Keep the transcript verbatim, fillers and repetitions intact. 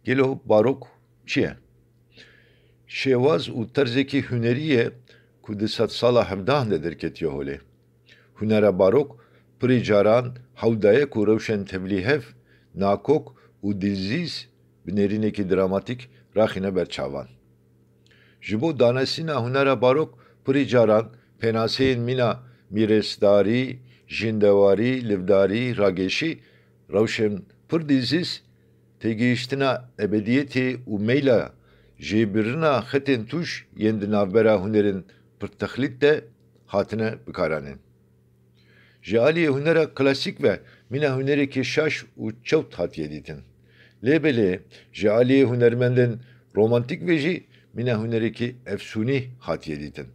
Gelo barok çi ye? Şêwaz û terzekî hunerî ye ku di sedsala hevdehan de derketiye holê. Hunera barok pirî caran hewdaye ku rewşên tevlîhev, nakok û dilzîz bi nêrînekî dramatîk raxîne ber çavan. Ji bo danesîna hunera barok pirî caran pênaseyên mîna mîresdarî, jindewarî, livdarî, ragêşî, rewşên pir dilzîz, têgihiştina ebediyetê û meyla jêbirina xetên tûj yên di navbera hunerên pirtexlît de hatine bikaranîn. Ji aliyê hunera klasîk ve mîna hunerekî şaş û çewt hatiye dîtin. Lê belê ji aliyê hunermendên romantîk ve jî mîna hunerekî efsûnî hatiye dîtin.